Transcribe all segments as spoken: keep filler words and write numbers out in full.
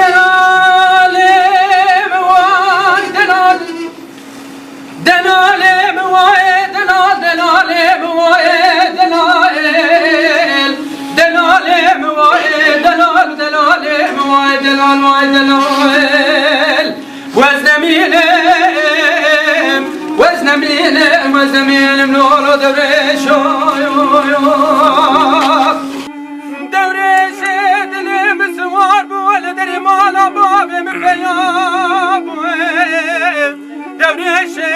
Delalê min way delal, delalê min way delal, delalê min way delal, delalê min way delal, delalê min way delal, way delal. Wez nemînim, wez nemînim, wez nemînim, lolo dewrêşo. Dewrêşê dilê min siwar bû, li derê mala bavê min peya bû. Dewrêşê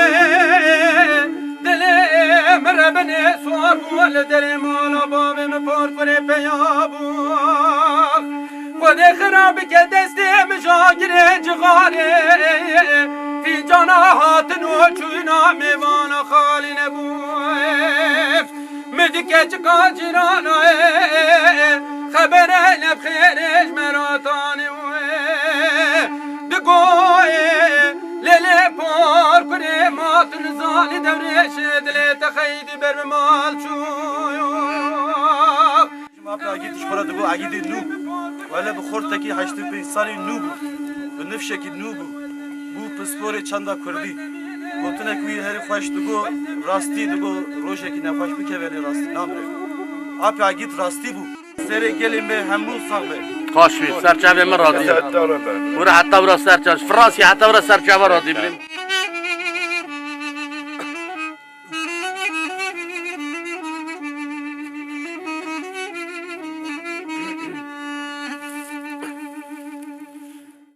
dilê min rebinê siwar bû, li derê mala bavê min porkurê peya bû. Xwedê xira bike destê min ji agirê cixarê. Fîncana hatin û çûna mêvana xalî nebû. Min di keçika cîrana xebere nebxêrê ji me re tanê. Digoyê lê lê porkurê ma tu nizanî dewrêşê dilê te xeydî ber bi mal çû. Apê Agît ji xwe re digot Agîdê nû. Wele bi xortekî heştê pênc salî nû bû. Bi nifşekî nû bû. Bû pisporê çanda kurdî. Gotinek wî herî xweş digot, rastî digot, rojekî nexweş bikeve lê rastî namire. Apê Agît rastî bû. Serê gelê me hemû sax be. Xweş wî, serçavê min radî. Wira heta wira serçav, Fransî heta wira serçava radî bilin.